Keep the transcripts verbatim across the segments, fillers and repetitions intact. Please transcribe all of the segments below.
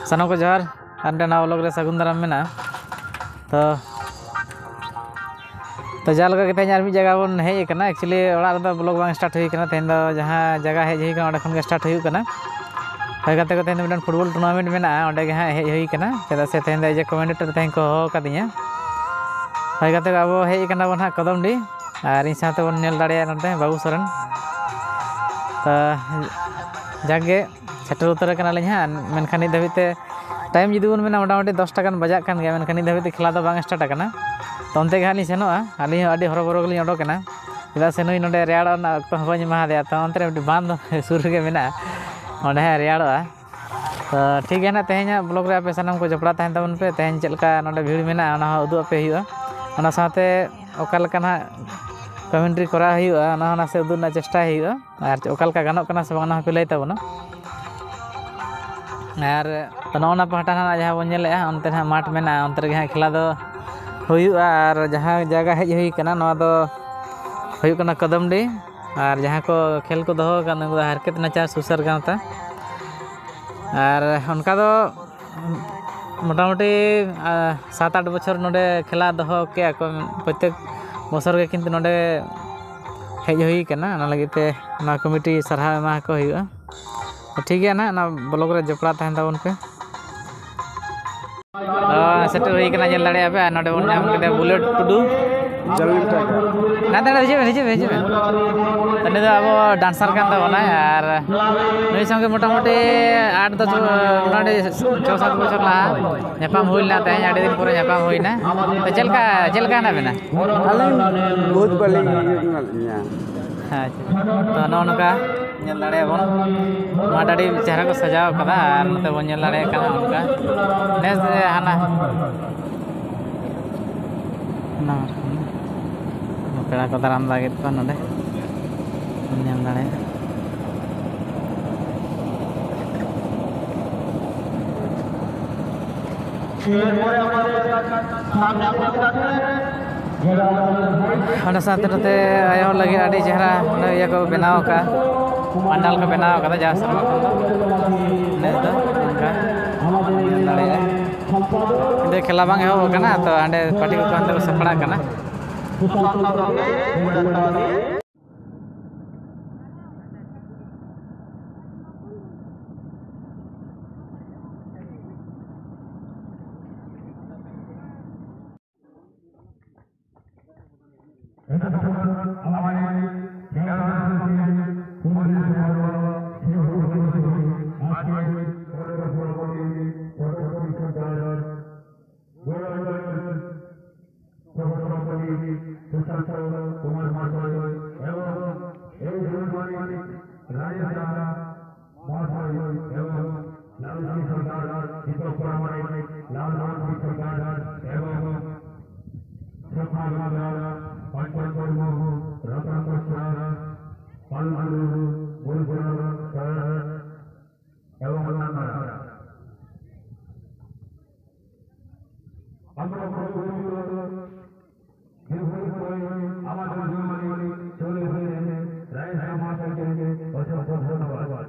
ᱥᱟᱱᱟᱢ ᱠᱚ ᱡᱚᱦᱟᱨ, ᱟᱨ ᱢᱤᱫᱴᱮᱱ ᱱᱟᱣᱟ vlog ᱨᱮ ᱥᱟᱹᱜᱩᱱ ᱫᱟᱨᱟᱢ ᱢᱮᱱᱟᱜᱼᱟ᱾ ᱛᱚ, ᱛᱚ ᱡᱟ ᱞᱮᱠᱟ ᱜᱮ ᱛᱮᱦᱮᱧ ᱟᱨ ᱢᱤᱫ ᱡᱟᱭᱜᱟ ᱵᱚᱱ ᱦᱮᱡ ᱟᱠᱟᱱᱟ᱾ Actually ᱚᱲᱟᱜ ᱨᱮᱫᱚ vlog ᱵᱟᱝ start ᱦᱩᱭ ᱟᱠᱟᱱᱟ᱾ ᱛᱮᱦᱮᱧ ᱫᱚ ᱡᱟᱦᱟᱸ ᱡᱟᱭᱜᱟ ᱦᱮᱡ ᱦᱩᱭ ᱟᱠᱟᱱᱟ, ᱚᱸᱰᱮ ᱠᱷᱚᱱ ᱜᱮ start ᱦᱩᱭᱩᱜ ᱠᱟᱱᱟ᱾ ᱦᱳᱭ ᱜᱟᱛᱮ ᱠᱚ, ᱛᱮᱦᱮᱧ ᱫᱚ ᱢᱤᱫᱴᱮᱱ football tournament ᱢᱮᱱᱟᱜᱼᱟ, ᱚᱸᱰᱮ ᱜᱮ ᱦᱟᱸᱜ ᱦᱮᱡ ᱦᱩᱭ ᱟᱠᱟᱱᱟ᱾ ᱪᱮᱫᱟᱜ ᱥᱮ ᱛᱮᱦᱮᱧ ᱫᱚ ᱮᱡᱮ ᱠᱚᱢᱮᱱᱴᱮᱴᱚᱨ ᱛᱮᱦᱮᱧ ᱠᱚ ᱦᱚᱦᱚ ᱟᱠᱟᱫᱤᱧᱟ᱾ ᱦᱳᱭ ᱜᱟᱛᱮ ᱠᱚ, ᱟᱵᱚ ᱦᱮᱡ ᱟᱠᱟᱱᱟ ᱵᱚᱱ ᱦᱟᱸᱜ ᱠᱚᱫᱚᱢᱰᱤ, ᱟᱨ ᱤᱧ ᱥᱟᱶᱛᱮ ᱵᱚᱱ ᱧᱮᱞ ᱫᱟᱲᱮᱭᱟᱜᱼᱟ ᱱᱚᱛᱮ ᱵᱟᱹᱵᱩ ᱥᱚᱨᱮᱱ᱾ ᱛᱚ ᱡᱟᱠ ᱜᱮ, ᱥᱮᱴᱮᱨ ᱩᱛᱟᱹᱨ ᱟᱠᱟᱱᱟᱞᱤᱧ ᱦᱟᱸᱜ, ᱢᱮᱱᱠᱷᱟᱱ ᱱᱤᱛ ᱫᱷᱟᱹᱵᱤᱡ ᱛᱮ time ᱡᱩᱫᱤ ᱵᱚᱱ ᱢᱮᱱᱟ, ᱢᱚᱴᱟᱢᱩᱴᱤ ᱫᱚᱥᱴᱟ ᱜᱟᱱ ᱵᱟᱡᱟᱜ ᱠᱟᱱ ᱜᱮᱭᱟ, ᱢᱮᱱᱠᱷᱟᱱ ᱱᱤᱛ ᱫᱷᱟᱹᱵᱤᱡ ᱛᱮ ᱠᱷᱮᱞᱟ ᱫᱚ ᱵᱟᱝ start ᱟᱠᱟᱱᱟ᱾ ᱛᱚ ᱚᱱᱛᱮ ᱜᱮ ᱦᱟᱸᱜ ᱞᱤᱧ ᱥᱮᱱᱚᱜᱼᱟ᱾ ᱟᱹᱞᱤᱧ ᱦᱚᱸ ᱟᱹᱰᱤ ᱦᱚᱨᱚᱵᱚᱨᱚ ᱜᱮᱞᱤᱧ ᱚᱰᱚᱠ ᱮᱱᱟ, ᱪᱮᱫᱟᱜ ᱥᱮ ᱱᱩᱭ ᱱᱚᱰᱮ ᱨᱮᱭᱟᱲᱚᱜ ᱨᱮᱱᱟᱜ ᱚᱠᱛᱚ ᱦᱚᱸ ᱵᱟᱹᱧ ᱮᱢᱟ ᱫᱮᱭᱟ᱾ ᱛᱚ ᱚᱱᱛᱮ ᱨᱮ ᱢᱤᱫᱴᱤᱡ ᱵᱟᱸᱫᱷ ᱥᱩᱨ ᱨᱮᱜᱮ ᱢᱮᱱᱟᱜᱼᱟ, ᱚᱸᱰᱮ ᱦᱟᱸᱜ ᱨᱮᱭᱟᱲᱚᱜᱼᱟ᱾ ᱛᱚ ᱴᱷᱤᱠ ᱜᱮᱭᱟ ᱱᱟᱜ, ᱛᱮᱦᱮᱧᱟᱜ vlog ᱨᱮ ᱟᱯᱮ ᱥᱟᱱᱟᱢ ᱠᱚ ᱡᱚᱯᱲᱟᱣ ᱛᱟᱦᱮᱱ ᱛᱟᱵᱚᱱ ᱯᱮ᱾ ᱛᱮᱦᱮᱧ ᱪᱮᱫ ᱞᱮᱠᱟ ᱱᱚᱰᱮ ᱵᱷᱤᱲ ᱢᱮᱱᱟᱜᱼᱟ, ᱚᱱᱟ ᱦᱚᱸ ᱩᱫᱩᱜ ᱟᱯᱮ ᱦᱩᱭᱩᱜᱼᱟ᱾ ᱚᱱᱟ ᱥᱟᱶᱛᱮ ᱚᱠᱟ ᱞᱮᱠᱟ ᱱᱟᱜ commentary ᱠᱚᱨᱟᱣ ᱦᱩᱭᱩᱜᱼᱟ, ᱚᱱᱟ ᱦᱚᱸ ᱱᱟᱥᱮ ᱩᱫᱩᱜ ᱨᱮᱱᱟᱜ ᱪᱮᱥᱴᱟᱭ ᱦᱩᱭᱩᱜᱼᱟ᱾ ᱟᱨ ᱚᱠᱟ ᱞᱮᱠᱟ ᱜᱟᱱᱚᱜ ᱠᱟᱱᱟ ᱥᱮ ᱵᱟᱝ, ᱚᱱᱟ ᱦᱚᱸᱯᱮ ᱞᱟᱹᱭ ᱛᱟᱵᱚᱱᱟ᱾ ᱟᱨ ᱱᱚᱜᱼᱚ ᱱᱟ ᱯᱟᱦᱴᱟ ᱱᱟᱜ ᱡᱟᱦᱟᱸ ᱵᱚᱱ ᱧᱮᱞᱮᱫᱼᱟ, ᱚᱱᱛᱮ ᱱᱟᱜ ᱢᱟᱴᱷ ᱢᱮᱱᱟᱜᱼᱟ, ᱚᱱᱛᱮ ᱨᱮᱜᱮ ᱦᱟᱸᱜ ᱠᱷᱮᱞᱟ ᱫᱚ ᱦᱩᱭᱩᱜᱼᱟ᱾ ᱟᱨ ᱡᱟᱦᱟᱸ ᱡᱟᱭᱜᱟ ᱦᱮᱡ ᱦᱩᱭ ᱠᱟᱱᱟ, ᱱᱚᱣᱟ ᱫᱚ ᱦᱩᱭᱩᱜ ᱠᱟᱱᱟ ᱠᱚᱫᱚᱢᱰᱤ᱾ ᱟᱨ ᱡᱟᱦᱟᱸ ᱠᱚ ᱠᱷᱮᱞ ᱠᱚ ᱫᱚᱦᱚ ᱟᱠᱟᱫ, ᱩᱱᱠᱩ ᱫᱚ ᱦᱟᱨᱠᱮᱛ ᱱᱟᱪᱟᱨ ᱥᱩᱥᱟᱹᱨ ᱜᱟᱶᱛᱟ᱾ ᱟᱨ ᱚᱱᱠᱟ ᱫᱚ ᱢᱚᱴᱟᱢᱩᱴᱤ, ᱟᱨ ᱥᱟᱛ ᱟᱴ ᱵᱚᱪᱷᱚᱨ ᱱᱚᱰᱮ ᱠᱷᱮᱞᱟ ᱫᱚᱦᱚ ᱠᱮᱜᱼᱟ ᱠᱚ ᱯᱨᱚᱛᱮᱠ ᱵᱚᱪᱷᱚᱨ ᱜᱮ, ᱠᱤᱱᱛᱩ ᱱᱚᱰᱮ ᱦᱮᱡ ᱦᱩᱭ ᱠᱟᱱᱟ, ᱚᱱᱟ ᱞᱟᱹᱜᱤᱫ ᱛᱮ ᱱᱚᱣᱟ ᱠᱚᱢᱤᱴᱤ ᱥᱟᱨᱦᱟᱣ ᱮᱢᱟ ᱠᱚ ᱦᱩᱭᱩᱜᱼᱟ᱾ ᱴᱷᱤᱠ ᱜᱮᱭᱟ ᱱᱟᱦᱟᱜ, ᱚᱱᱟ vlog ᱨᱮ ᱡᱚᱯᱲᱟᱣ ᱛᱟᱦᱮᱱ ᱛᱟᱵᱚᱱ ᱯᱮ᱾ ᱛᱚ, ᱥᱮᱴᱮᱨ ᱦᱩᱭ ᱠᱟᱱᱟ, ᱧᱮᱞ ᱫᱟᱲᱮᱭᱟᱜᱼᱟ ᱯᱮ᱾ ᱟᱨ ᱱᱚᱰᱮ ᱵᱚᱱ ᱧᱟᱢ ᱠᱮᱫᱟ ᱵᱩᱞᱮᱴ ᱴᱩᱰᱩ᱾ ᱱᱟᱛᱮ ᱱᱟᱛᱮ ᱦᱤᱡᱩᱜ ᱢᱮ, ᱦᱤᱡᱩᱜ ᱢᱮ, ᱦᱤᱡᱩᱜ ᱢᱮ᱾ ᱩᱱᱤ ᱫᱚ ᱟᱵᱚ ᱰᱟᱱᱥᱟᱨ ᱠᱟᱱ ᱛᱟᱵᱚᱱᱟᱭ, ᱟᱨ ᱱᱩᱭ ᱥᱚᱸᱜᱮ ᱢᱚᱴᱟᱢᱩᱴᱤ ᱟᱴ ᱫᱚᱥ, ᱢᱚᱴᱟᱢᱩᱴᱤ ᱪᱷᱚ ᱥᱟᱛ ᱵᱚᱪᱷᱚᱨ ᱞᱟᱦᱟ ᱧᱟᱯᱟᱢ ᱦᱩᱭ ᱞᱮᱱᱟ᱾ ᱛᱮᱦᱮᱧ ᱟᱹᱰᱤ ᱫᱤᱱ ᱯᱚᱨᱮ ᱧᱟᱯᱟᱢ ᱦᱩᱭᱱᱟ᱾ ᱛᱚ ᱪᱮᱫ ᱞᱮᱠᱟ, ᱪᱮᱫ ᱞᱮᱠᱟ ᱦᱮᱱᱟᱜ ᱵᱮᱱᱟ? ᱟᱹᱞᱤᱧ ᱵᱚᱦᱩᱛ ᱵᱷᱟᱹᱞᱤ ᱜᱮ ᱢᱮᱱᱟᱜ ᱞᱤᱧᱟ᱾ ᱟᱪᱪᱷᱟ, ᱛᱚ ᱱᱚᱜᱼᱚ ᱱᱚᱝᱠᱟ ᱧᱮᱞ ᱫᱟᱲᱮᱭᱟᱜᱼᱟ ᱵᱚᱱ, ᱢᱟᱴᱷ ᱟᱹᱰᱤ ᱪᱮᱦᱨᱟ ᱠᱚ ᱥᱟᱡᱟᱣ ᱠᱟᱫᱟ᱾ ᱟᱨ ᱱᱚᱛᱮ ᱵᱚᱱ ᱧᱮᱞ ᱫᱟᱲᱮᱭᱟᱜ ᱠᱟᱱᱟ ᱚᱱᱠᱟ ᱱᱮᱥ ᱦᱟᱱᱟ ᱱᱚᱣᱟ ᱯᱮᱲᱟ ᱠᱚ ᱫᱟᱨᱟᱢ ᱞᱟᱹᱜᱤᱫ ᱠᱚ ᱱᱚᱰᱮ ᱵᱚᱱ ᱧᱮᱞ ᱫᱟᱲᱮᱭᱟᱜᱼᱟ᱾ ᱚᱱᱟ ᱥᱟᱶᱛᱮ ᱱᱚᱛᱮ ᱟᱭᱳ ᱦᱚᱲ ᱞᱟᱹᱜᱤᱫ ᱟᱹᱰᱤ ᱪᱮᱦᱨᱟ ᱚᱸᱰᱮ ᱤᱭᱟᱹ ᱠᱚ ᱵᱮᱱᱟᱣ ᱟᱠᱟᱫᱼᱟ, ᱯᱟᱱᱰᱟᱞ ᱠᱚ ᱵᱮᱱᱟᱣ ᱟᱠᱟᱫᱟ ᱡᱟᱣ ᱥᱮᱨᱢᱟ ᱠᱷᱚᱱ ᱫᱚ᱾ ᱱᱮᱥ ᱫᱚ ᱚᱱᱠᱟ ᱠᱷᱮᱞᱟ ᱵᱟᱝ ᱮᱦᱚᱵ ᱟᱠᱟᱱᱟ, ᱛᱚ ᱦᱟᱸᱰᱮ ᱯᱟᱹᱴᱤ ᱠᱚᱠᱚ ᱦᱟᱱᱛᱮ ᱠᱚ ᱥᱟᱯᱲᱟᱜ ᱠᱟᱱᱟ᱾ সভাপতি সুশান্ত কুমার মহাশয় এবং এই সম্মানিত রাজেশ মহাশয় এবং লালজি সর্দার, দীপক প্রামাণিক, লালজি সর্দার এবং সুখা সর্দার, পঞ্চম মুর্মু, রতন মিশ্র, পালগুরু, গুলজার স্যার এবং অন্যান্যরা। আমরা প্রভু দীর্ঘদিন পরে আমাদের জন্য চলে এসেছেন রাজেশ মহাশয়কে অসংখ্য ধন্যবাদ।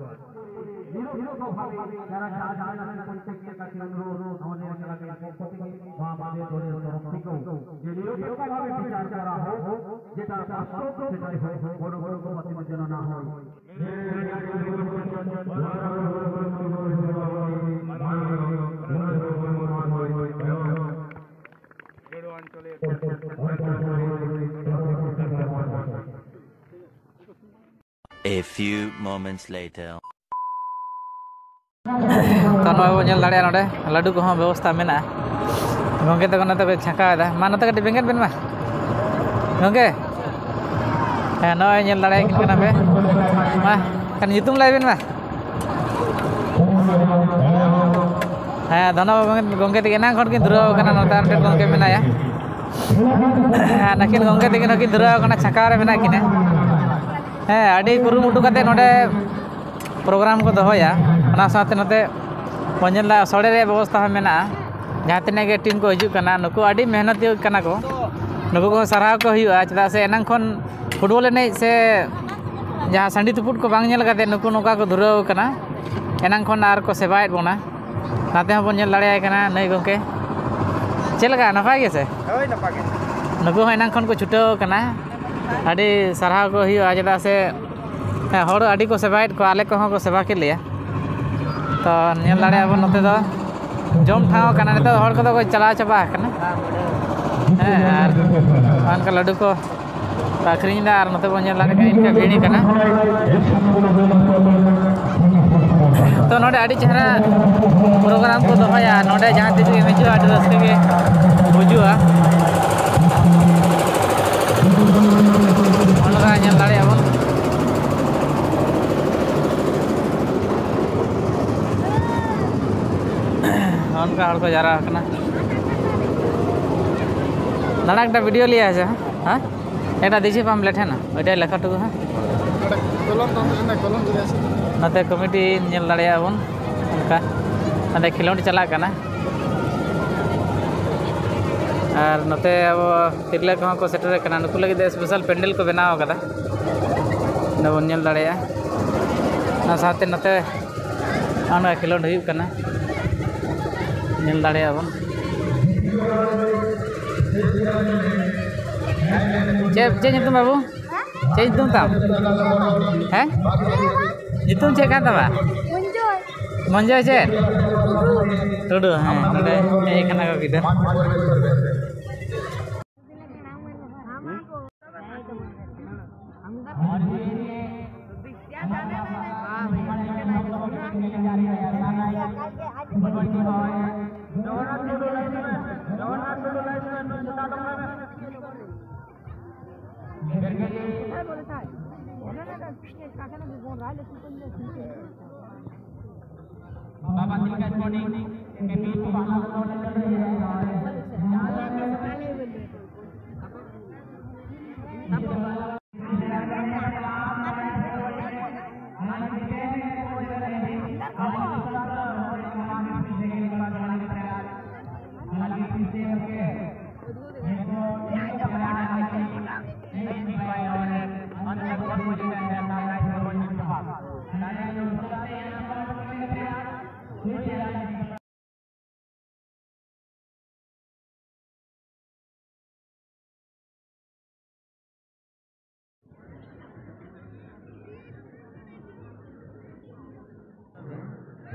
নিরপেক্ষভাবে যারা যা যা জানেন প্রত্যেককে কাছে অনুরোধ আমাদের ক্লাবের পক্ষ থেকে বা আমাদের দলের তরফ থেকেও যে নিরপেক্ষভাবে বিচার করা হোক, যেটা বাস্তব সেটাই হোক, কোনো কোনো প্রতিমা যেন না হয়। A few moments later. ᱛᱚ ᱱᱚᱜᱼᱚᱭ ᱵᱚᱱ ᱧᱮᱞ ᱫᱟᱲᱮᱭᱟᱜᱼᱟ, ᱱᱚᱰᱮ ᱞᱟᱹᱰᱩ ᱠᱚᱦᱚᱸ ᱵᱮᱵᱚᱥᱛᱷᱟ ᱢᱮᱱᱟᱜᱼᱟ᱾ ᱜᱚᱢᱠᱮ ᱛᱟᱠᱚ ᱱᱚᱛᱮ ᱠᱚ ᱪᱷᱟᱸᱠᱟᱣ ᱮᱫᱟ᱾ ᱢᱟ ᱱᱚᱛᱮ ᱠᱟᱹᱴᱤᱡ ᱵᱮᱸᱜᱮᱫ ᱵᱮᱱ ᱢᱟ ᱜᱚᱢᱠᱮ᱾ ᱦᱮᱸ, ᱱᱚᱜᱼᱚᱭ ᱧᱮᱞ ᱫᱟᱲᱮᱭᱟᱜ ᱠᱟᱱᱟ ᱯᱮ᱾ ᱢᱟ ᱮᱱᱠᱷᱟᱱ ᱧᱩᱛᱩᱢ ᱞᱟᱹᱭ ᱵᱮᱱ ᱢᱟ᱾ ᱦᱮᱸ, ᱫᱷᱚᱱᱚ ᱵᱟᱵᱟ ᱜᱚᱢᱠᱮ ᱛᱟᱹᱠᱤᱱ ᱮᱱᱟᱝ ᱠᱷᱚᱱ ᱠᱤᱱ ᱫᱷᱩᱨᱟᱹᱣ ᱟᱠᱟᱱᱟ᱾ ᱱᱚᱛᱮ ᱟᱨ ᱢᱤᱫᱴᱮᱱ ᱜᱚᱢᱠᱮ ᱢᱮᱱᱟᱭᱟ᱾ ᱦᱮᱸ, ᱱᱩᱠᱤᱱ ᱜᱚᱢᱠᱮ ᱛᱟᱹᱠᱤᱱ ᱦᱚᱸᱠᱤᱱ ᱫᱷᱩᱨᱟᱹᱣ ᱟᱠᱟᱱᱟ, ᱪᱷᱟᱸᱠᱟᱣ ᱨᱮ ᱢᱮᱱᱟᱜ ᱠᱤᱱᱟ᱾ ᱦᱮᱸ, ᱟᱹᱰᱤ ᱠᱩᱨᱩᱢᱩᱴᱩ ᱠᱟᱛᱮ ᱱᱚᱰᱮ ᱯᱨᱳᱜᱨᱟᱢ ᱠᱚ ᱫᱚᱦᱚᱭᱟ᱾ ᱚᱱᱟ ᱥᱟᱶᱛᱮ ᱱᱚᱛᱮ ᱵᱚᱱ ᱧᱮᱞ ᱮᱫᱟ, ᱥᱚᱲᱮ ᱨᱮᱭᱟᱜ ᱵᱮᱵᱚᱥᱛᱷᱟ ᱦᱚᱸ ᱢᱮᱱᱟᱜᱼᱟ᱾ ᱡᱟᱦᱟᱸ ᱛᱤᱱᱟᱹᱜ ᱜᱮ ᱴᱤᱢ ᱠᱚ ᱦᱤᱡᱩᱜ ᱠᱟᱱᱟ, ᱱᱩᱠᱩ ᱟᱹᱰᱤ ᱢᱮᱦᱱᱚᱛᱤᱭᱟᱹ ᱠᱟᱱᱟ ᱠᱚ᱾ ᱱᱩᱠᱩ ᱠᱚᱦᱚᱸ ᱥᱟᱨᱦᱟᱣ ᱠᱚ ᱦᱩᱭᱩᱜᱼᱟ, ᱪᱮᱫᱟᱜ ᱥᱮ ᱮᱱᱟᱝ ᱠᱷᱚᱱ ᱯᱷᱩᱴᱵᱚᱞ ᱮᱱᱮᱡ ᱥᱮ ᱡᱟᱦᱟᱸ ᱥᱟᱺᱰᱤ ᱛᱩᱯᱩᱫ ᱠᱚ ᱵᱟᱝ ᱧᱮᱞ ᱠᱟᱛᱮ ᱱᱩᱠᱩ ᱱᱚᱝᱠᱟ ᱠᱚ ᱫᱷᱩᱨᱟᱹᱣ ᱠᱟᱱᱟ᱾ ᱮᱱᱟᱝ ᱠᱷᱚᱱ ᱟᱨ ᱠᱚ ᱥᱮᱵᱟᱭᱮᱫ ᱵᱚᱱᱟ᱾ ᱱᱟᱛᱮ ᱦᱚᱸᱵᱚᱱ ᱧᱮᱞ ᱫᱟᱲᱮᱭᱟᱭ ᱠᱟᱱᱟ ᱱᱩᱭ ᱜᱚᱢᱠᱮ᱾ ᱪᱮᱫ ᱞᱮᱠᱟ, ᱱᱟᱯᱟᱭ ᱜᱮᱥᱮ? ᱦᱳᱭ, ᱱᱟᱯᱟᱭ ᱜᱮ᱾ ᱱᱩᱠᱩ ᱦᱚᱸ ᱮᱱᱟᱝ ᱠᱷᱚᱱ ᱠᱚ ᱪᱷᱩᱴᱟᱹᱣ ᱠᱟᱱᱟ᱾ ᱟᱹᱰᱤ ᱥᱟᱨᱦᱟᱣ ᱠᱚ ᱦᱩᱭᱩᱜᱼᱟ, ᱪᱮᱫᱟᱜ ᱥᱮ, ᱦᱮᱸ, ᱦᱚᱲ ᱟᱹᱰᱤ ᱠᱚ ᱥᱮᱵᱟᱭᱮᱫ ᱠᱚᱣᱟ, ᱟᱞᱮ ᱠᱚᱦᱚᱸ ᱠᱚ ᱥᱮᱵᱟ ᱠᱮᱫ ᱞᱮᱭᱟ᱾ ᱛᱚ, ᱧᱮᱞ ᱫᱟᱲᱮᱭᱟᱜᱼᱟ ᱵᱚᱱ, ᱱᱚᱛᱮ ᱫᱚ ᱡᱚᱢ ᱴᱷᱟᱶ ᱠᱟᱱᱟ᱾ ᱱᱤᱛᱚᱜ ᱦᱚᱲ ᱠᱚᱫᱚ ᱠᱚ ᱪᱟᱞᱟᱣ ᱪᱟᱵᱟ ᱟᱠᱟᱱᱟ᱾ ᱦᱮᱸ, ᱟᱨ ᱚᱱᱠᱟ ᱞᱟᱹᱰᱩ ᱠᱚ ᱟᱹᱠᱷᱨᱤᱧ ᱮᱫᱟ, ᱟᱨ ᱱᱚᱛᱮ ᱵᱚᱱ ᱧᱮᱞ ᱫᱟᱲᱮᱭᱟᱜ ᱠᱟᱱᱟ, ᱤᱱᱠᱟᱹ ᱵᱷᱤᱲ ᱠᱟᱱᱟ᱾ ᱛᱚ, ᱱᱚᱰᱮ ᱟᱹᱰᱤ ᱪᱮᱦᱨᱟ program ᱠᱚ ᱫᱚᱦᱚᱭᱟ᱾ ᱱᱚᱰᱮ ᱡᱟᱦᱟᱸ ᱛᱤᱥ ᱜᱮᱢ ᱦᱤᱡᱩᱜᱼᱟ, ᱟᱹᱰᱤ ᱨᱟᱹᱥᱠᱟᱹ ᱜᱮ ᱵᱩᱡᱩᱜᱼᱟ᱾ ᱚᱱᱠᱟ ᱧᱮᱞ ᱫᱟᱲᱮᱭᱟᱜᱼᱟ ᱵᱚᱱ᱾ ᱚᱱᱠᱟ ᱦᱚᱲ ᱠᱚ ᱡᱟᱣᱨᱟ ᱟᱠᱟᱱᱟ᱾ ᱫᱟᱬᱟ ᱮᱠᱴᱟ video ᱞᱤᱭᱟ ᱦᱮᱸ? ᱦᱮᱸ? ᱮᱴᱟ ᱫᱤᱡᱮ ᱯᱟᱢ ᱞᱮᱴᱷᱮᱱᱟ, ᱚᱴᱟ ᱞᱮᱠᱷᱟ ᱴᱩᱠᱩ ᱦᱮᱸ᱾ ᱱᱚᱛᱮ ᱠᱚᱢᱤᱴᱤ ᱧᱮᱞ ᱫᱟᱲᱮᱭᱟᱜᱼᱟ ᱵᱚᱱ, ᱚᱱᱠᱟ ᱚᱸᱰᱮ ᱠᱷᱮᱞᱳᱰ ᱪᱟᱞᱟᱜ ᱠᱟᱱᱟ᱾ ᱟᱨ ᱱᱚᱛᱮ ᱟᱵᱚ ᱛᱤᱨᱞᱟᱹ ᱠᱚᱦᱚᱸ ᱠᱚ ᱥᱮᱴᱮᱨ ᱟᱠᱟᱱᱟ, ᱱᱩᱠᱩ ᱞᱟᱹᱜᱤᱫ ᱫᱚ special ᱯᱮᱱᱰᱮᱞ ᱠᱚ ᱵᱮᱱᱟᱣ ᱟᱠᱟᱫᱟ᱾ ᱚᱸᱰᱮ ᱵᱚᱱ ᱧᱮᱞ ᱫᱟᱲᱮᱭᱟᱜᱼᱟ᱾ ᱚᱱᱟ ᱥᱟᱶᱛᱮ ᱱᱚᱛᱮ ᱚᱱᱟ ᱠᱷᱮᱞᱳᱰ ᱦᱩᱭᱩᱜ ᱠᱟᱱᱟ, ᱧᱮᱞ ᱫᱟᱲᱮᱭᱟᱜᱼᱟ ᱵᱚᱱ᱾ ᱪᱮᱫ, ᱪᱮᱫ ᱧᱩᱛᱩᱢ ᱵᱟᱹᱵᱩ? ᱪᱮᱫ ᱧᱩᱛᱩᱢ ᱛᱟᱢ? ᱦᱮᱸ? ᱧᱩᱛᱩᱢ ᱪᱮᱫ ᱠᱟᱱ ᱛᱟᱢᱟ? ᱢᱚᱧᱡᱚᱭ᱾ ᱢᱚᱧᱡᱚᱭ ᱪᱮᱫ? ᱴᱩᱰᱩ᱾ ᱴᱩᱰᱩ, ᱦᱮᱸ, ᱱᱚᱰᱮ ᱦᱮᱡ ᱟᱠᱟᱱᱟ ᱠᱚ ᱜᱤᱫᱟᱹᱨ᱾ बाबा तिलका स्पोर्टिंग के बीच पहला गोल चल रही है।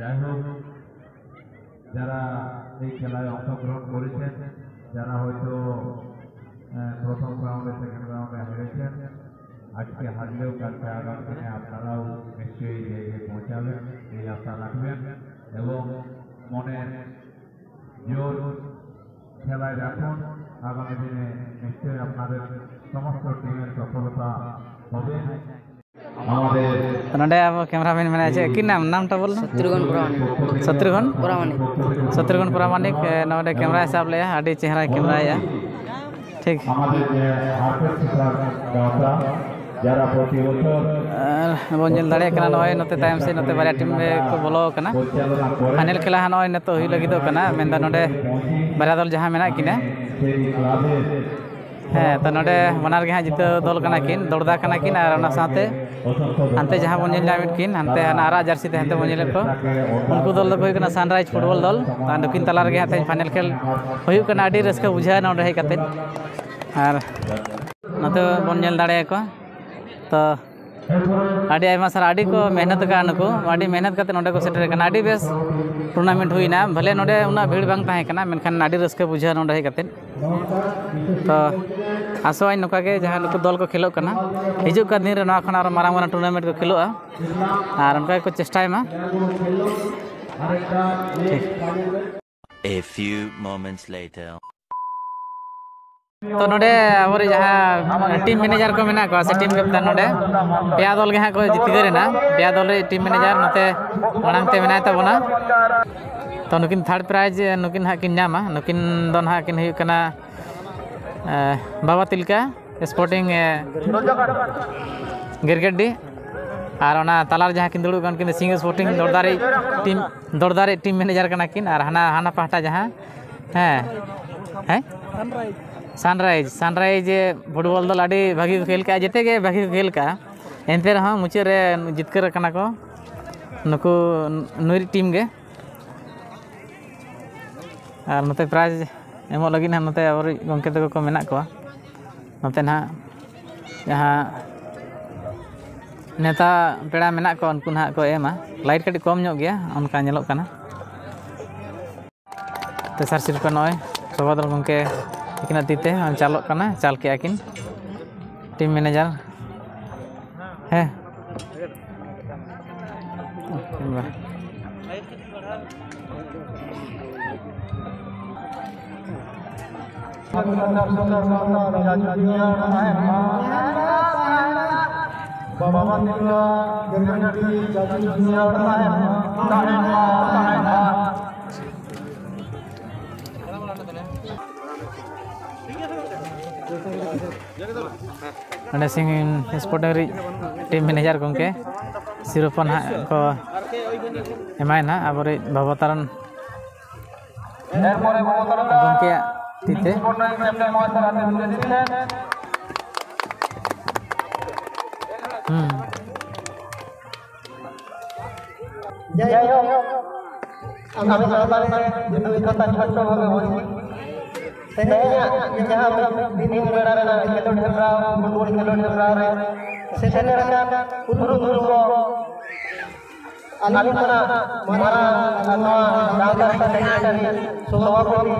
যাই হোক, যারা এই খেলায় অংশগ্রহণ করেছেন, যারা হয়তো প্রথম রাউন্ডে, সেকেন্ড রাউন্ডে হেরেছেন, আজকে হারলেও কালকে আগামী দিনে আপনারাও নিশ্চয়ই এই জায়গায় পৌঁছাবেন, এই আশা রাখবেন এবং মনে জোর খেলায় রাখুন। আগামী দিনে নিশ্চয়ই আপনাদের সমস্ত টিমের সফলতা হবে। আমাদের ᱱᱚᱰᱮ ᱟᱵᱚ ᱠᱮᱢᱮᱨᱟᱢᱮᱱ ᱢᱮᱱᱟᱭᱟ᱾ ᱪᱮᱫ ᱟᱹᱠᱤᱱ ᱱᱟᱢ? ᱱᱟᱢᱴᱟ ᱵᱚᱞ ᱫᱚ? ᱥᱚᱛᱨᱩᱜᱷᱚᱱ ᱯᱨᱟᱢᱟᱱᱤᱠ᱾ ᱥᱚᱛᱨᱩᱜᱷᱚᱱ? ᱯᱨᱟᱢᱟᱱᱤᱠ᱾ ᱥᱚᱛᱨᱩᱜᱷᱚᱱ ᱯᱨᱟᱢᱟᱱᱤᱠ᱾ ᱱᱚᱰᱮ ᱠᱮᱢᱮᱨᱟᱭ ᱥᱟᱵ ᱞᱮᱜᱼᱟ, ᱟᱹᱰᱤ ᱪᱮᱦᱨᱟᱭ ᱠᱮᱢᱮᱨᱟᱭᱮᱜᱼᱟ᱾ ᱴᱷᱤᱠ᱾ আমাদের যে হারপেট শিকার গাঁওতা যারা প্রতি বছর ᱟᱨ ᱵᱚᱱ ᱧᱮᱞ ᱫᱟᱲᱮᱭᱟᱜ ᱠᱟᱱᱟ, ᱱᱚᱜᱼᱚᱭ ᱱᱚᱛᱮ ᱛᱟᱭᱚᱢ ᱥᱮᱫ ᱱᱚᱛᱮ ᱵᱟᱨᱭᱟ ᱴᱤᱢ ᱠᱚ ᱵᱚᱞᱚ ᱟᱠᱟᱱᱟ᱾ ᱯᱷᱟᱭᱱᱮᱞ ᱠᱷᱮᱞᱟ ᱦᱟᱸᱜ ᱱᱚᱜᱼᱚᱭ ᱱᱤᱛᱚᱜ ᱦᱩᱭᱩᱜ ᱞᱟᱹᱜᱤᱫᱚᱜ ᱠᱟᱱᱟ᱾ ᱢᱮᱱᱫᱚ ᱱᱚᱰᱮ ᱵᱟᱨᱭᱟ ᱫᱚᱞ ᱡᱟᱦᱟᱸ ᱢᱮᱱᱟᱜ ᱠᱤᱱᱟ, সেই ক্লাবের ᱦᱮᱸ, ᱛᱚ ᱱᱚᱰᱮ ᱵᱟᱱᱟᱨ ᱜᱮ ᱦᱟᱸᱜ ᱡᱤᱛᱟᱹᱣ ᱫᱚᱞ ᱠᱟᱱᱟ ᱠᱤᱱ, ᱫᱚᱲᱫᱟ ᱠᱟᱱᱟ ᱠᱤᱱ, ᱟᱨ ᱚᱱᱟ ᱥᱟᱶᱛᱮ ᱦᱟᱱᱛᱮ ᱡᱟᱦᱟᱸ ᱵᱚᱱ ᱧᱮᱞ ᱧᱟᱢᱮᱫ ᱠᱤᱱ, ᱦᱟᱱᱛᱮ ᱦᱟᱱᱟ ᱟᱨᱟᱜ ᱡᱟᱹᱨᱥᱤ ᱛᱮ ᱦᱟᱱᱛᱮ ᱵᱚᱱ ᱧᱮᱞᱮᱫ ᱠᱚ, ᱩᱱᱠᱩ ᱫᱚᱞ ᱫᱚᱠᱚ ᱦᱩᱭᱩᱜ ᱠᱟᱱᱟ ᱥᱟᱱᱨᱟᱭᱤᱡᱽ ᱯᱷᱩᱴᱵᱚᱞ ᱫᱚᱞ᱾ ᱟᱨ ᱱᱩᱠᱤᱱ ᱛᱟᱞᱟ ᱨᱮᱜᱮ ᱦᱟᱸᱜ ᱛᱮᱦᱮᱧ ᱯᱷᱟᱭᱱᱮᱞ ᱠᱷᱮᱞ ᱦᱩᱭᱩᱜ ᱠᱟᱱᱟ᱾ ᱟᱹᱰᱤ ᱨᱟᱹᱥᱠᱟᱹ ᱵᱩᱡᱷᱟᱹᱜᱼᱟ ᱱᱚᱰᱮ ᱦᱮᱡ ᱠᱟᱛᱮᱫ᱾ ᱟᱨ ᱱᱚᱛᱮ ᱵᱚᱱ ᱧᱮᱞ ᱫᱟᱲᱮᱭᱟᱠᱚᱣᱟ, ᱛᱚ ᱟᱹᱰᱤ ᱟᱭᱢᱟ ᱥᱟᱨᱦᱟᱣ᱾ ᱟᱹᱰᱤ ᱠᱚ ᱢᱮᱦᱱᱚᱛ ᱟᱠᱟᱫᱼᱟ ᱱᱩᱠᱩ, ᱟᱹᱰᱤ ᱢᱮᱦᱱᱚᱛ ᱠᱟᱛᱮ ᱱᱚᱰᱮ ᱠᱚ ᱥᱮᱴᱮᱨ ᱟᱠᱟᱱᱟ᱾ ᱟᱹᱰᱤ ᱵᱮᱥ ᱴᱩᱨᱱᱟᱢᱮᱱᱴ ᱦᱩᱭᱱᱟ᱾ ᱵᱷᱟᱞᱮ ᱱᱚᱰᱮ ᱩᱱᱟᱹᱜ ᱵᱷᱤᱲ ᱵᱟᱝ ᱛᱟᱦᱮᱸ ᱠᱟᱱᱟ, ᱢᱮᱱᱠᱷᱟᱱ ᱟᱹᱰᱤ ᱨᱟᱹᱥᱠᱟᱹ ᱵᱩᱡᱷᱟᱹᱣ ᱱᱚᱰᱮ ᱦᱮᱡ ᱠᱟᱛᱮ᱾ ᱛᱚ ᱟᱥᱚᱜ ᱟᱹᱧ ᱱᱚᱝᱠᱟ ᱜᱮ ᱡᱟᱦᱟᱸ ᱱᱩᱠᱩ ᱫᱚᱞ ᱠᱚ ᱠᱷᱮᱞᱳᱜ ᱠᱟᱱᱟ, ᱦᱤᱡᱩᱜ ᱠᱟᱱ ᱫᱤᱱ ᱨᱮ ᱱᱚᱣᱟ ᱠᱷᱚᱱ ᱟᱨᱚ ᱢᱟᱨᱟᱝ ᱢᱟᱨᱟᱝ ᱴᱩᱨᱱᱟᱢᱮᱱᱴ ᱠᱚ ᱠᱷᱮᱞᱳᱜᱼᱟ, ᱟᱨ ᱚᱱᱠᱟ ᱜᱮᱠᱚ ᱪᱮᱥᱴᱟᱭ ᱢᱟ᱾ ᱴᱷᱤᱠ᱾ A few moments later. ᱛᱚ ᱱᱚᱰᱮ ᱟᱵᱚᱨᱮᱱ ᱡᱟᱦᱟᱸ ᱴᱤᱢ ᱢᱮᱱᱮᱡᱟᱨ ᱠᱚ ᱢᱮᱱᱟᱜ ᱠᱚᱣᱟ, ᱥᱮ ᱴᱤᱢ ᱠᱮᱯᱴᱮᱱ, ᱱᱚᱰᱮ ᱯᱮᱭᱟ ᱫᱚᱞ ᱜᱮ ᱦᱟᱸᱜ ᱠᱚ ᱡᱤᱛᱠᱟᱹᱨ ᱮᱱᱟ᱾ ᱯᱮᱭᱟ ᱫᱚᱞ ᱨᱮ ᱴᱤᱢ ᱢᱮᱱᱮᱡᱟᱨ ᱱᱚᱛᱮ ᱢᱟᱲᱟᱝ ᱛᱮ ᱢᱮᱱᱟᱭ ᱛᱟᱵᱚᱱᱟ᱾ ᱛᱚ ᱱᱩᱠᱤᱱ ᱛᱷᱟᱨᱰ ᱯᱨᱟᱭᱤᱡᱽ ᱱᱩᱠᱤᱱ ᱦᱟᱸᱜ ᱠᱤᱱ ᱧᱟᱢᱟ᱾ ᱱᱩᱠᱤᱱ ᱫᱚ ᱱᱟᱦᱟᱜ ᱠᱤᱱ ᱦᱩᱭᱩᱜ ᱠᱟᱱᱟ ᱮ, ᱵᱟᱵᱟ ᱛᱤᱞᱠᱟ ᱥᱯᱳᱨᱴᱤᱝ, ᱮ, ᱜᱤᱨᱜᱮᱰᱰᱤ, ᱟᱨ ᱚᱱᱟ ᱛᱟᱞᱟᱨᱮ ᱡᱟᱦᱟᱸ ᱠᱤᱱ ᱫᱩᱲᱩᱵ ᱠᱟᱱ ᱠᱤᱱ ᱫᱚ ᱥᱤᱝ ᱥᱯᱳᱨᱴᱤᱝ ᱫᱚᱲᱫᱟᱨᱮ ᱴᱤᱢ, ᱫᱚᱲᱫᱟᱨᱮ ᱴᱤᱢ ᱢᱮᱱᱮᱡᱟᱨ ᱠᱟᱱᱟ ᱠᱤᱱ᱾ ᱟᱨ ᱦᱟᱱᱟ, ᱦᱟᱱᱟ ᱯᱟᱦᱴᱟ ᱡᱟᱦᱟᱸ, ᱦᱮᱸ, ᱦᱮᱸ, ᱥᱟᱱᱨᱟᱭᱤᱡᱽ, ᱥᱟᱱᱨᱟᱭᱤᱡᱽ ᱯᱷᱩᱴᱵᱚᱞ ᱫᱚᱞ ᱟᱹᱰᱤ ᱵᱷᱟᱹᱜᱤ ᱠᱚ ᱠᱷᱮᱞ ᱠᱟᱜᱼᱟ, ᱡᱮᱛᱮ ᱜᱮ ᱵᱷᱟᱹᱜᱤ ᱠᱚ ᱠᱷᱮᱞ ᱠᱟᱜᱼᱟ᱾ ᱮᱱᱛᱮ ᱨᱮᱦᱚᱸ ᱢᱩᱪᱟᱹᱫ ᱨᱮ ᱡᱤᱛᱠᱟᱹᱨ ᱠᱟᱱᱟ ᱠᱚ ᱱᱩᱠᱩ, ᱱᱩᱭᱨᱤᱡ ᱴᱤᱢ ᱜᱮ᱾ ᱟᱨ ᱱᱚᱛᱮ ᱯᱨᱟᱭᱤᱡᱽ ᱮᱢᱚᱜ ᱞᱟᱹᱜᱤᱫ ᱦᱟᱸᱜ ᱱᱚᱛᱮ ᱟᱵᱚᱨᱤᱡ ᱜᱚᱢᱠᱮ ᱛᱟᱠᱚ ᱠᱚ ᱢᱮᱱᱟᱜ ᱠᱚᱣᱟ᱾ ᱱᱚᱛᱮ ᱱᱟᱦᱟᱜ ᱡᱟᱦᱟᱸ ᱱᱮᱣᱛᱟ ᱯᱮᱲᱟ ᱢᱮᱱᱟᱜ ᱠᱚᱣᱟ, ᱩᱱᱠᱩ ᱱᱟᱦᱟᱜ ᱠᱚ ᱮᱢᱟ᱾ ᱞᱟᱭᱤᱴ ᱠᱟᱹᱴᱤᱡ ᱠᱚᱢ ᱧᱚᱜ ᱜᱮᱭᱟ, ᱚᱱᱠᱟ ᱧᱮᱞᱚᱜ ᱠᱟᱱᱟ᱾ ᱛᱮᱥᱟᱨ ᱥᱤᱨᱯᱟᱹ ᱱᱚᱜᱼᱚᱭ ᱥᱚᱵᱷᱟᱫᱚᱞ ᱜᱚᱢᱠᱮ ᱛᱤᱠᱤᱱᱟᱜ ᱛᱤ ᱛᱮ ᱪᱟᱞᱚᱜ ᱠᱟᱱᱟ, ᱪᱟᱞ ᱠᱮᱜᱼᱟ ᱠᱤᱱ ᱴᱤᱢ ᱢᱮᱱᱮᱡᱟᱨ᱾ ᱦᱮᱸ᱾ ᱱᱚᱰᱮ ᱥᱤᱝ ᱥᱯᱳᱨᱴ ᱨᱤᱡ ᱴᱤᱢ ᱢᱮᱱᱮᱡᱟᱨ ᱜᱚᱢᱠᱮ ᱥᱤᱨᱳᱯᱟ ᱱᱟᱦᱟᱜ ᱠᱚ ᱮᱢᱟᱭ ᱱᱟᱦᱟᱜ ᱟᱵᱚᱨᱤᱡ ᱵᱷᱚᱵᱚᱛᱟᱨᱟᱱ ᱜᱚᱢᱠᱮᱭᱟᱜ ᱛᱤ ᱛᱮ᱾ ᱦᱩᱸ᱾ ᱡᱟᱭᱦᱳᱠ, ᱟᱢ ᱥᱟᱶᱛᱟ ᱨᱮ ᱡᱩᱫᱤ ᱠᱟᱛᱷᱟ ᱪᱷᱳᱴᱳ ᱵᱷᱟᱵᱮ ᱵᱚᱞ, ᱛᱮᱦᱮᱧᱟᱜ ᱡᱟᱦᱟᱸ ᱫᱤᱱ ᱵᱮᱲᱟ ᱨᱮᱱᱟᱜ ᱠᱷᱮᱞᱳᱰ ᱦᱮᱯᱨᱟᱣ, ᱯᱷᱩᱴᱵᱚᱞ ᱠᱷᱮᱞᱳᱰ ᱦᱮᱯᱨᱟᱣ ᱨᱮ ᱥᱮᱴᱮᱨ ᱟᱠᱟᱱ ᱯᱩᱨᱩᱫᱷᱩᱞ ᱠᱚ, ᱟᱹᱞᱤᱧ ᱠᱷᱚᱱᱟᱜ ᱢᱟᱨᱟᱝ ᱱᱚᱣᱟ ᱜᱟᱶᱛᱟ ᱨᱮᱱᱟᱜ ᱥᱮᱠᱨᱮᱴᱟᱨᱤ, ᱥᱚᱵᱷᱟᱯᱚᱛᱤ,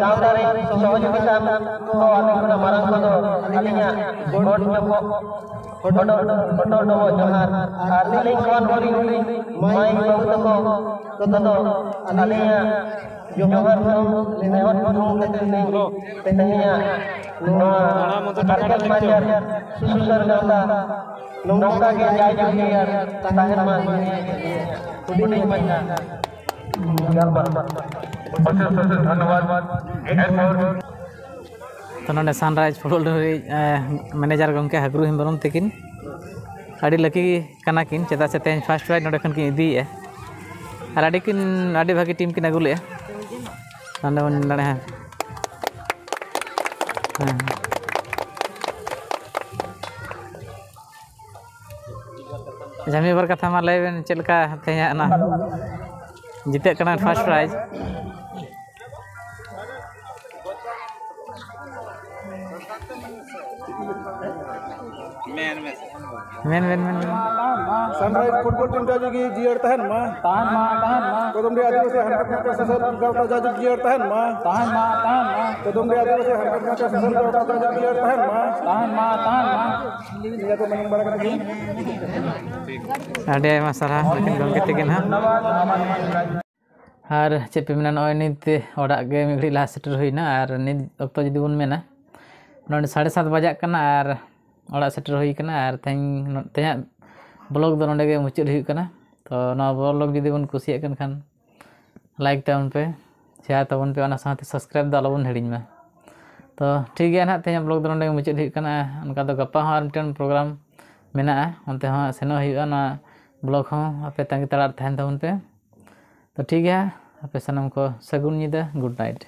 ᱜᱟᱶᱛᱟ ᱨᱮ ᱥᱚᱦᱚᱡᱳᱜᱤᱛᱟ ᱠᱚ ᱟᱹᱞᱤᱧ ᱠᱷᱚᱱᱟᱜ ᱢᱟᱨᱟᱝ ᱠᱚᱫᱚ ᱟᱹᱞᱤᱧᱟᱜ ᱜᱚᱰ ᱡᱚᱯᱚᱜ ᱦᱚᱴᱚ, ᱦᱚᱴᱚ ᱰᱚᱵᱚᱜ ᱡᱚᱦᱟᱨ᱾ ᱟᱨ ᱟᱹᱞᱤᱧ ᱠᱷᱚᱱ ᱦᱩᱰᱤᱧ ᱦᱩᱰᱤᱧ ᱢᱟᱹᱭ ᱵᱟᱹᱵᱩ ᱛᱟᱠᱚ ᱠᱚᱫᱚ ᱟᱹᱞᱤᱧᱟᱜ ᱡᱚᱦᱟᱨ ᱫᱚ ᱱᱮᱦᱚᱨ ᱵᱩᱨᱩ ᱠᱟᱛᱮ ᱞᱤᱧ ᱛᱮᱦᱮᱧᱟᱜ ᱱᱚᱣᱟ ᱦᱟᱨᱠᱮᱛ ᱵᱟᱡᱟᱨ ᱥᱩᱥᱟᱹᱨ ᱜᱟᱶᱛᱟ ᱱᱚᱝᱠᱟ ᱜᱮ ᱡᱟᱭ ᱡᱩᱜᱽ ᱜᱮ ᱛᱟᱦᱮᱱ ᱢᱟ᱾ ᱦᱩᱰᱤᱧ ᱢᱟᱪᱷᱟ ᱜᱟᱞᱢᱟᱨᱟᱣ᱾ ᱚᱥᱮᱥ ᱚᱥᱮᱥ ᱫᱷᱚᱱᱭᱚᱵᱟᱫ᱾ ᱛᱚ ᱱᱚᱰᱮ ᱥᱟᱱᱨᱟᱭᱤᱡᱽ ᱯᱷᱩᱴᱵᱚᱞ ᱨᱤᱱᱤᱡ ᱢᱮᱱᱮᱡᱟᱨ ᱜᱚᱢᱠᱮ ᱦᱟᱹᱜᱨᱩ ᱦᱮᱢᱵᱨᱚᱢ ᱛᱤᱠᱤᱱ ᱟᱹᱰᱤ ᱞᱟᱹᱠᱤ ᱠᱟᱱᱟ ᱠᱤᱱ, ᱪᱮᱫᱟᱜ ᱥᱮ ᱛᱮᱦᱮᱧ ᱯᱷᱟᱥᱴ ᱯᱨᱟᱭᱤᱡᱽ ᱱᱚᱰᱮ ᱠᱷᱚᱱ ᱠᱤᱱ ᱤᱫᱤᱭᱮᱫᱼᱟ᱾ ᱟᱨ ᱟᱹᱰᱤ ᱠᱤᱱ, ᱟᱹᱰᱤ ᱵᱷᱟᱹᱜᱤ ᱴᱤᱢ ᱠᱤᱱ ᱟᱹᱜᱩ ᱞᱮᱫᱼᱟ᱾ ᱱᱚᱰᱮ ᱵᱚᱱ ᱧᱮᱞ ᱫᱟᱲᱮᱭᱟᱜᱼᱟ᱾ ᱦᱮᱸ᱾ ᱟᱪᱪᱷᱟ, ᱢᱤᱫ ᱵᱟᱨ ᱠᱟᱛᱷᱟ ᱢᱟ ᱞᱟᱹᱭ ᱵᱮᱱ, ᱪᱮᱫ ᱞᱮᱠᱟ ᱛᱮᱦᱮᱧᱟᱜ ᱚᱱᱟ ᱡᱤᱛᱟᱹᱜ ᱠᱟᱱᱟ ᱯᱷᱟᱥᱴ ᱯᱨᱟᱭᱤᱡᱽ? ᱢᱮᱱ ᱢᱮᱥᱮ᱾ ᱢᱮᱱ ᱢᱮᱱ ᱢᱮᱱ ᱢᱮᱱ᱾ Sunrise football team ᱡᱟᱭᱡᱩᱜᱽ ᱡᱤᱭᱟᱹᱲ ᱛᱟᱦᱮᱱ ᱢᱟ᱾ ᱛᱟᱦᱮᱱ ᱢᱟ, ᱛᱟᱦᱮᱱ ᱢᱟ᱾ ᱠᱚᱫᱚᱢᱰᱤ ᱟᱹᱫᱤᱵᱟᱹᱥᱤ ᱦᱟᱨᱠᱮᱛ ᱧᱟᱢ ᱥᱩᱥᱟᱹᱨ ᱜᱟᱶᱛᱟ ᱡᱟᱭᱡᱩᱜᱽ ᱡᱤᱭᱟᱹᱲ ᱛᱟᱦᱮᱱ ᱢᱟ᱾ ᱛᱟᱦᱮᱱ ᱢᱟ, ᱛᱟᱦᱮᱱ ᱢᱟ᱾ ᱠᱚᱫᱚᱢᱰᱤ ᱟᱹᱫᱤᱵᱟᱹᱥᱤ ᱦᱟᱨᱠᱮᱛ ᱧᱟᱢ ᱥᱩᱥᱟᱹᱨ ᱜᱟᱶᱛᱟ ᱡᱟᱭᱡᱩᱜᱽ ᱡᱤᱭᱟᱹᱲ ᱛᱟᱦᱮᱱ ᱢᱟ᱾ ᱛᱟᱦᱮᱱ ᱢᱟ, ᱛᱟᱦᱮᱱ ᱢᱟ᱾ ᱱᱤᱭᱟᱹ ᱠᱚ ᱢᱮᱱ ᱵᱟᱲᱟ ᱠᱟᱛᱮ ᱜᱮ᱾ ᱟᱹᱰᱤ ᱟᱭᱢᱟ ᱥᱟᱨᱦᱟᱣ ᱱᱩᱠᱤᱱ ᱜᱚᱢᱠᱮ ᱛᱟᱹᱠᱤᱱ ᱦᱚᱸ᱾ ᱟᱨ ᱪᱮᱫ ᱯᱮ ᱢᱮᱱᱟ, ᱱᱚᱜᱼᱚᱭ ᱱᱤᱛ ᱚᱲᱟᱜ ᱜᱮ ᱢᱤᱫ ᱜᱷᱟᱹᱲᱤᱡ ᱞᱟᱦᱟ ᱥᱮᱴᱮᱨ ᱦᱩᱭᱱᱟ᱾ ᱟᱨ ᱱᱤᱛ ᱚᱠᱛᱚ ᱡᱩᱫᱤ ᱵᱚᱱ ᱢᱮᱱᱟ, ᱱᱚᱰᱮ ᱥᱟᱲᱮ ᱥᱟᱛ ᱵᱟᱡᱟᱜ ᱠᱟᱱᱟ ᱟᱨ ᱚᱲᱟᱜ ᱥᱮᱴᱮᱨ ᱦᱩᱭ ᱠᱟᱱᱟ᱾ ᱟᱨ ᱛᱮᱦᱮᱧ ᱛᱮᱦᱮᱧᱟᱜ ᱵᱞᱚᱜ ᱫᱚ ᱱᱚᱰᱮ ᱜᱮ ᱢᱩᱪᱟᱹᱫ ᱦᱩᱭᱩᱜ ᱠᱟᱱᱟ᱾ ᱛᱚ ᱱᱚᱣᱟ ᱵᱞᱚᱜ ᱡᱩᱫᱤ ᱵᱚᱱ ᱠᱩᱥᱤᱭᱟᱜ ᱠᱟᱱ ᱠᱷᱟᱱ, ᱞᱟᱭᱤᱠ ᱛᱟᱵᱚᱱ ᱯᱮ, ᱥᱮᱭᱟᱨ ᱛᱟᱵᱚᱱ ᱯᱮ, ᱚᱱᱟ ᱥᱟᱶᱛᱮ ᱥᱟᱵᱥᱠᱨᱟᱭᱤᱵ ᱫᱚ ᱟᱞᱚᱵᱚᱱ ᱦᱤᱲᱤᱧ ᱢᱟ᱾ ᱛᱚ ᱴᱷᱤᱠ ᱜᱮᱭᱟ ᱱᱟᱦᱟᱜ, ᱛᱮᱦᱮᱧᱟᱜ ᱵᱞᱚᱜ ᱫᱚ ᱱᱚᱰᱮ ᱜᱮ ᱢᱩᱪᱟᱹᱫ ᱦᱩᱭᱩᱜ ᱠᱟᱱᱟ᱾ ᱚᱱᱠᱟ ᱫᱚ ᱜᱟᱯᱟ ᱦᱚᱸ ᱟᱨ ᱢᱤᱫᱴᱮᱱ ᱯᱨᱳᱜᱨᱟᱢ ᱢᱮᱱᱟᱜᱼᱟ, ᱚᱱᱛᱮ ᱦᱚᱸ ᱥᱮᱱᱚᱜ ᱦᱩᱭᱩᱜᱼᱟ᱾ ᱱᱚᱣᱟ ᱵᱞᱚᱜ ᱦᱚᱸ ᱟᱯᱮ ᱛᱟᱺᱜᱤ ᱛᱟᱲᱟᱜ ᱨᱮ ᱛᱟᱦᱮᱱ ᱛᱟᱵᱚᱱ ᱯᱮ᱾ ᱛᱚ ᱴᱷᱤᱠ ᱜᱮᱭᱟ, ᱟᱯᱮ ᱥᱟᱱᱟᱢ ᱠᱚ ᱥᱟᱹᱜᱩᱱ ᱧᱤᱫᱟᱹ, ᱜᱩᱰ ᱱᱟᱭᱤᱴ᱾